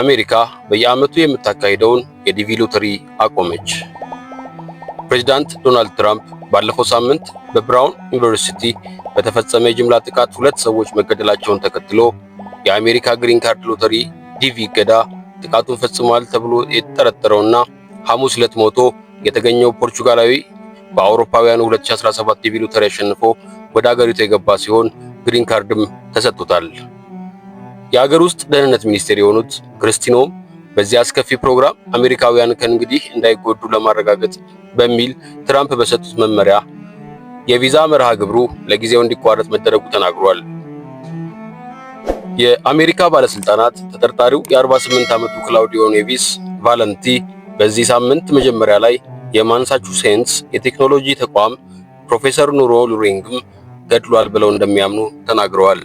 አሜሪካ በየዓመቱ የምታካሂደውን የዲቪ ሎተሪ አቆመች። ፕሬዚዳንት ዶናልድ ትራምፕ ባለፈው ሳምንት በብራውን ዩኒቨርሲቲ በተፈጸመ የጅምላ ጥቃት ሁለት ሰዎች መገደላቸውን ተከትሎ የአሜሪካ ግሪን ካርድ ሎተሪ ዲቪ እገዳ ጥቃቱን ፈጽሟል ተብሎ የተጠረጠረውና ሐሙስ ዕለት ሞቶ የተገኘው ፖርቹጋላዊ በአውሮፓውያኑ 2017 ዲቪ ሎተሪ አሸንፎ ወደ አገሪቱ የገባ ሲሆን ግሪን ካርድም ተሰጥቶታል። የአገር ውስጥ ደህንነት ሚኒስቴር የሆኑት ክሪስቲ ኖም በዚህ አስከፊ ፕሮግራም አሜሪካውያን ከእንግዲህ እንዳይጎዱ ለማረጋገጥ በሚል ትራምፕ በሰጡት መመሪያ የቪዛ መርሃ ግብሩ ለጊዜው እንዲቋረጥ መደረጉ ተናግሯል። የአሜሪካ ባለስልጣናት ተጠርጣሪው የ48 ዓመቱ ክላውዲዮ ኔቪስ ቫለንቲ በዚህ ሳምንት መጀመሪያ ላይ የማሳቹሴትስ የቴክኖሎጂ ተቋም ፕሮፌሰር ኑኖ ሉሬንጎም ገድሏል ብለው እንደሚያምኑ ተናግረዋል።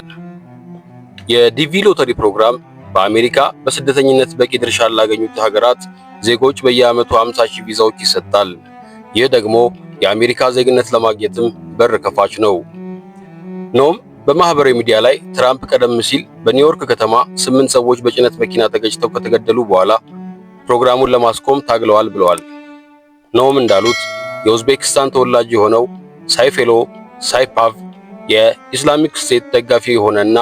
የዲቪ ሎተሪ ፕሮግራም በአሜሪካ በስደተኝነት በቂ ድርሻ ላገኙት ሀገራት ዜጎች በየዓመቱ 50 ሺህ ቪዛዎች ይሰጣል። ይህ ደግሞ የአሜሪካ ዜግነት ለማግኘትም በር ከፋች ነው። ኖም በማህበራዊ ሚዲያ ላይ ትራምፕ ቀደም ሲል በኒውዮርክ ከተማ ስምንት ሰዎች በጭነት መኪና ተገጭተው ከተገደሉ በኋላ ፕሮግራሙን ለማስቆም ታግለዋል ብለዋል። ኖም እንዳሉት የኡዝቤክስታን ተወላጅ የሆነው ሳይፌሎ ሳይፓቭ የኢስላሚክ ስቴት ደጋፊ የሆነና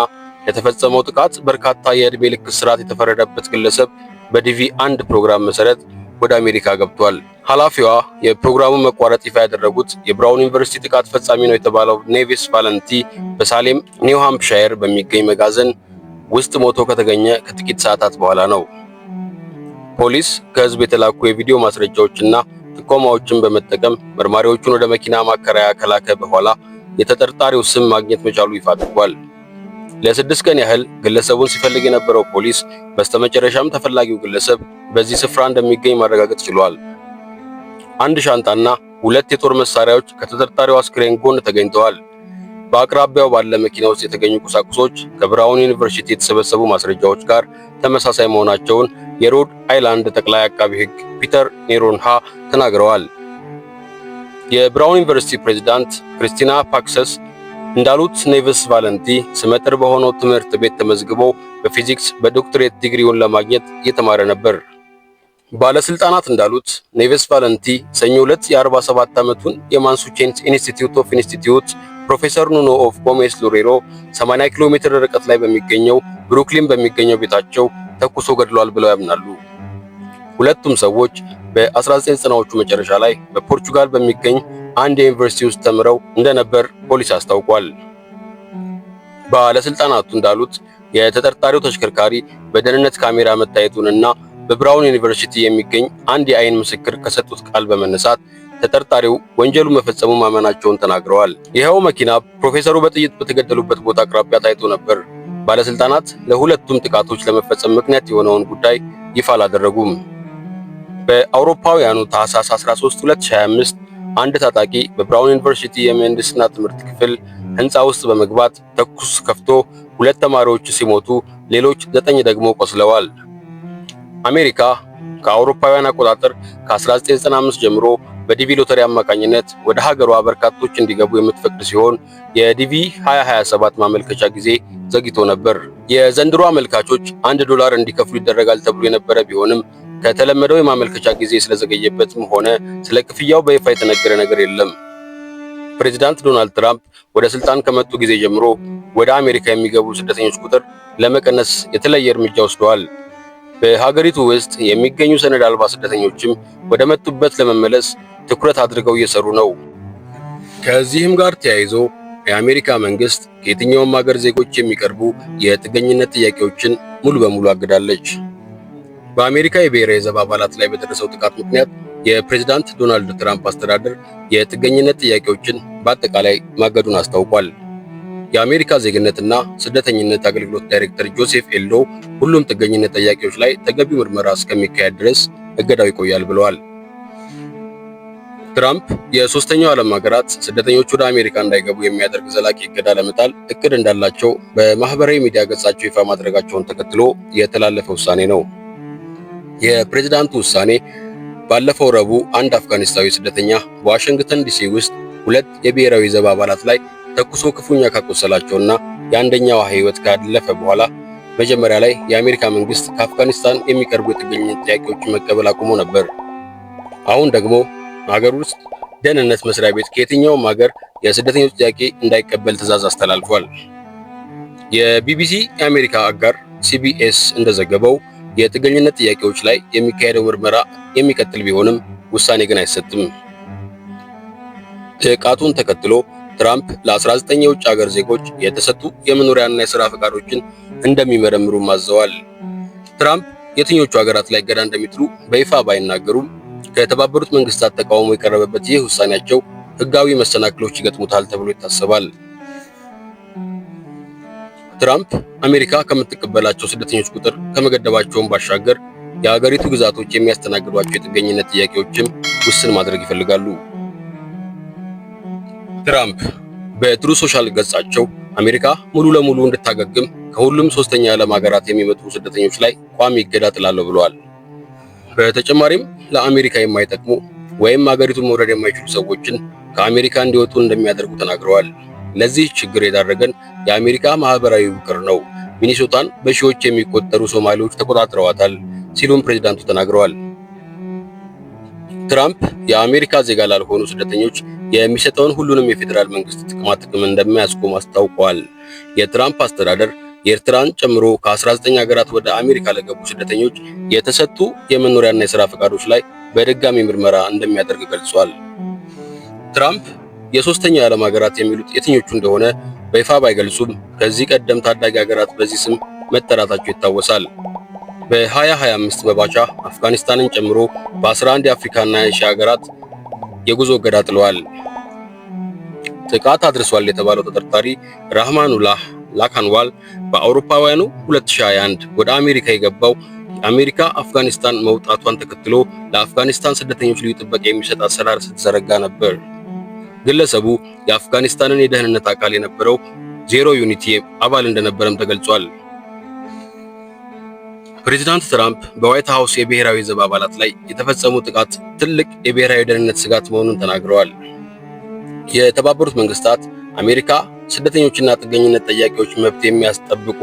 ለተፈጸመው ጥቃት በርካታ የዕድሜ ልክ እስራት የተፈረደበት ግለሰብ በዲቪ አንድ ፕሮግራም መሰረት ወደ አሜሪካ ገብቷል። ኃላፊዋ የፕሮግራሙን መቋረጥ ይፋ ያደረጉት የብራውን ዩኒቨርሲቲ ጥቃት ፈጻሚ ነው የተባለው ኔቪስ ቫለንቲ በሳሌም ኒው ሃምፕሻየር በሚገኝ መጋዘን ውስጥ ሞቶ ከተገኘ ከጥቂት ሰዓታት በኋላ ነው። ፖሊስ ከህዝብ የተላኩ የቪዲዮ ማስረጃዎችና ጥቆማዎችን በመጠቀም መርማሪዎቹን ወደ መኪና ማከራያ ከላከ በኋላ የተጠርጣሪው ስም ማግኘት መቻሉ ይፋ አድርጓል። ለ6 ቀን ያህል ግለሰቡን ሲፈልግ የነበረው ፖሊስ በስተመጨረሻም ተፈላጊው ግለሰብ በዚህ ስፍራ እንደሚገኝ ማረጋገጥ ችሏል። አንድ ሻንጣና ሁለት የጦር መሳሪያዎች ከተጠርጣሪው አስክሬን ጎን ተገኝተዋል። በአቅራቢያው ባለ መኪና ውስጥ የተገኙ ቁሳቁሶች ከብራውን ዩኒቨርሲቲ የተሰበሰቡ ማስረጃዎች ጋር ተመሳሳይ መሆናቸውን የሮድ አይላንድ ጠቅላይ አቃቢ ሕግ ፒተር ኔሮንሃ ተናግረዋል። የብራውን ዩኒቨርሲቲ ፕሬዝዳንት ክሪስቲና ፓክሰስ እንዳሉት ኔቭስ ቫለንቲ ስመጥር በሆነው ትምህርት ቤት ተመዝግቦ በፊዚክስ በዶክትሬት ዲግሪውን ለማግኘት እየተማረ ነበር። ባለስልጣናት እንዳሉት ኔቭስ ቫለንቲ ሰኞ ዕለት የ47 ዓመቱን የማሳቹሴትስ ኢንስቲትዩት ኦፍ ኢንስቲትዩት ፕሮፌሰር ኑኖ ኦፍ ጎሜስ ሉሬሮ 80 ኪሎ ሜትር ርቀት ላይ በሚገኘው ብሩክሊን በሚገኘው ቤታቸው ተኩሶ ገድሏል ብለው ያምናሉ። ሁለቱም ሰዎች በ1990ዎቹ መጨረሻ ላይ በፖርቹጋል በሚገኝ አንድ የዩኒቨርሲቲ ውስጥ ተምረው እንደነበር ፖሊስ አስታውቋል። ባለስልጣናቱ እንዳሉት የተጠርጣሪው ተሽከርካሪ በደህንነት ካሜራ መታየቱንና በብራውን ዩኒቨርሲቲ የሚገኝ አንድ የአይን ምስክር ከሰጡት ቃል በመነሳት ተጠርጣሪው ወንጀሉን መፈጸሙ ማመናቸውን ተናግረዋል። ይኸው መኪና ፕሮፌሰሩ በጥይት በተገደሉበት ቦታ አቅራቢያ ታይቶ ነበር። ባለስልጣናት ለሁለቱም ጥቃቶች ለመፈጸም ምክንያት የሆነውን ጉዳይ ይፋ አላደረጉም። በአውሮፓውያኑ ታህሳስ 13 2025 አንድ ታጣቂ በብራውን ዩኒቨርሲቲ የምህንድስና ትምህርት ክፍል ህንፃ ውስጥ በመግባት ተኩስ ከፍቶ ሁለት ተማሪዎች ሲሞቱ ሌሎች ዘጠኝ ደግሞ ቆስለዋል። አሜሪካ ከአውሮፓውያን አቆጣጠር ከ1995 ጀምሮ በዲቪ ሎተሪ አማካኝነት ወደ ሀገሯ በርካቶች እንዲገቡ የምትፈቅድ ሲሆን የዲቪ 2027 ማመልከቻ ጊዜ ዘግይቶ ነበር። የዘንድሮ አመልካቾች $1 እንዲከፍሉ ይደረጋል ተብሎ የነበረ ቢሆንም ከተለመደው የማመልከቻ ጊዜ ስለዘገየበትም ሆነ ስለ ክፍያው በይፋ የተነገረ ነገር የለም። ፕሬዚዳንት ዶናልድ ትራምፕ ወደ ስልጣን ከመጡ ጊዜ ጀምሮ ወደ አሜሪካ የሚገቡ ስደተኞች ቁጥር ለመቀነስ የተለየ እርምጃ ወስደዋል። በሀገሪቱ ውስጥ የሚገኙ ሰነድ አልባ ስደተኞችም ወደ መጡበት ለመመለስ ትኩረት አድርገው እየሰሩ ነው። ከዚህም ጋር ተያይዞ የአሜሪካ መንግስት ከየትኛውም ሀገር ዜጎች የሚቀርቡ የጥገኝነት ጥያቄዎችን ሙሉ በሙሉ አግዳለች። በአሜሪካ የብሔራዊ ዘብ አባላት ላይ በደረሰው ጥቃት ምክንያት የፕሬዝዳንት ዶናልድ ትራምፕ አስተዳደር የጥገኝነት ጥያቄዎችን በአጠቃላይ ማገዱን አስታውቋል። የአሜሪካ ዜግነትና ስደተኝነት አገልግሎት ዳይሬክተር ጆሴፍ ኤልዶ ሁሉም ጥገኝነት ጠያቂዎች ላይ ተገቢው ምርመራ እስከሚካሄድ ድረስ እገዳው ይቆያል ብለዋል። ትራምፕ የሶስተኛው ዓለም ሀገራት ስደተኞች ወደ አሜሪካ እንዳይገቡ የሚያደርግ ዘላቂ እገዳ ለመጣል እቅድ እንዳላቸው በማህበራዊ ሚዲያ ገጻቸው ይፋ ማድረጋቸውን ተከትሎ የተላለፈ ውሳኔ ነው። የፕሬዝዳንቱ ውሳኔ ባለፈው ረቡዕ አንድ አፍጋኒስታዊ ስደተኛ በዋሽንግተን ዲሲ ውስጥ ሁለት የብሔራዊ ዘብ አባላት ላይ ተኩሶ ክፉኛ ካቆሰላቸውና የአንደኛዋ ሕይወት ካለፈ በኋላ መጀመሪያ ላይ የአሜሪካ መንግስት ከአፍጋኒስታን የሚቀርቡ የጥገኝነት ጥያቄዎችን መቀበል አቁሞ ነበር። አሁን ደግሞ ሀገር ውስጥ ደህንነት መስሪያ ቤት ከየትኛውም ሀገር የስደተኞች ጥያቄ እንዳይቀበል ትዕዛዝ አስተላልፏል። የቢቢሲ የአሜሪካ አጋር ሲቢኤስ እንደዘገበው የጥገኝነት ጥያቄዎች ላይ የሚካሄደው ምርመራ የሚቀጥል ቢሆንም ውሳኔ ግን አይሰጥም። ጥቃቱን ተከትሎ ትራምፕ ለ19 የውጭ ሀገር ዜጎች የተሰጡ የመኖሪያና የሥራ ፈቃዶችን እንደሚመረምሩ አዘዋል። ትራምፕ የትኞቹ ሀገራት ላይ እገዳ እንደሚጥሉ በይፋ ባይናገሩም ከተባበሩት መንግስታት ተቃውሞ የቀረበበት ይህ ውሳኔያቸው ህጋዊ መሰናክሎች ይገጥሙታል ተብሎ ይታሰባል። ትራምፕ አሜሪካ ከምትቀበላቸው ስደተኞች ቁጥር ከመገደባቸውም ባሻገር የሀገሪቱ ግዛቶች የሚያስተናግዷቸው የጥገኝነት ጥያቄዎችም ውስን ማድረግ ይፈልጋሉ። ትራምፕ በ Truth Social ገጻቸው አሜሪካ ሙሉ ለሙሉ እንድታገግም ከሁሉም ሶስተኛ የዓለም ሀገራት የሚመጡ ስደተኞች ላይ ቋሚ እገዳ ጥላለሁ ብለዋል። በተጨማሪም ለአሜሪካ የማይጠቅሙ ወይም ሀገሪቱን መውረድ የማይችሉ ሰዎችን ከአሜሪካ እንዲወጡ እንደሚያደርጉ ተናግረዋል። ለዚህ ችግር የዳረገን የአሜሪካ ማህበራዊ ውቅር ነው። ሚኒሶታን በሺዎች የሚቆጠሩ ሶማሌዎች ተቆጣጥረዋታል ሲሉም ፕሬዚዳንቱ ተናግረዋል። ትራምፕ የአሜሪካ ዜጋ ላልሆኑ ስደተኞች የሚሰጠውን ሁሉንም የፌዴራል መንግስት ጥቅማ ጥቅም እንደሚያስቆም አስታውቀዋል። የትራምፕ አስተዳደር የኤርትራን ጨምሮ ከ19 ሀገራት ወደ አሜሪካ ለገቡ ስደተኞች የተሰጡ የመኖሪያና የሥራ ፈቃዶች ላይ በድጋሚ ምርመራ እንደሚያደርግ ገልጿል። ትራምፕ የሶስተኛ የዓለም ሀገራት የሚሉት የትኞቹ እንደሆነ በይፋ ባይገልጹም ከዚህ ቀደም ታዳጊ ሀገራት በዚህ ስም መጠራታቸው ይታወሳል። በ2025 መባቻ አፍጋኒስታንን ጨምሮ በ11 የአፍሪካና የኤሽያ ሀገራት የጉዞ እገዳ ጥለዋል። ጥቃት አድርሷል የተባለው ተጠርጣሪ ራህማኑላህ ላካንዋል በአውሮፓውያኑ 2021 ወደ አሜሪካ የገባው አሜሪካ አፍጋኒስታን መውጣቷን ተከትሎ ለአፍጋኒስታን ስደተኞች ልዩ ጥበቃ የሚሰጥ አሰራር ስትዘረጋ ነበር። ግለሰቡ የአፍጋኒስታንን የደህንነት አካል የነበረው Zero Unit አባል እንደነበረም ተገልጿል። ፕሬዚዳንት ትራምፕ በዋይት ሀውስ የብሔራዊ ዘብ አባላት ላይ የተፈጸሙ ጥቃት ትልቅ የብሔራዊ ደህንነት ስጋት መሆኑን ተናግረዋል። የተባበሩት መንግስታት አሜሪካ ስደተኞችና ጥገኝነት ጠያቂዎች መብት የሚያስጠብቁ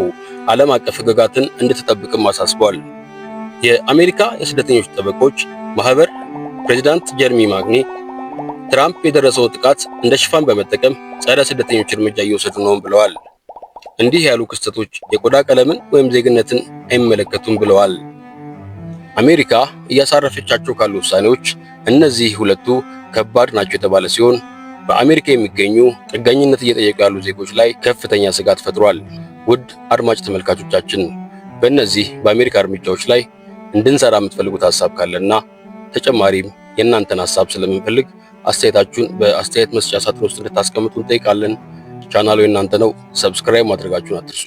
ዓለም አቀፍ ሕግጋትን እንድትጠብቅም አሳስቧል። የአሜሪካ የስደተኞች ጠበቆች ማህበር ፕሬዚዳንት ጀርሚ ማግኒ ትራምፕ የደረሰው ጥቃት እንደ ሽፋን በመጠቀም ጸረ ስደተኞች እርምጃ እየወሰዱ ነው ብለዋል። እንዲህ ያሉ ክስተቶች የቆዳ ቀለምን ወይም ዜግነትን አይመለከቱም ብለዋል። አሜሪካ እያሳረፈቻቸው ካሉ ውሳኔዎች እነዚህ ሁለቱ ከባድ ናቸው የተባለ ሲሆን በአሜሪካ የሚገኙ ጥገኝነት እየጠየቁ ያሉ ዜጎች ላይ ከፍተኛ ስጋት ፈጥሯል። ውድ አድማጭ ተመልካቾቻችን፣ በእነዚህ በአሜሪካ እርምጃዎች ላይ እንድንሰራ የምትፈልጉት ሀሳብ ካለና ተጨማሪም የእናንተን ሀሳብ ስለምንፈልግ አስተያየታችሁን በአስተያየት መስጫ ሳጥን ውስጥ እንድታስቀምጡ እንጠይቃለን። ቻናሉ የእናንተ ነው። Subscribe ማድረጋችሁን አትርሱ።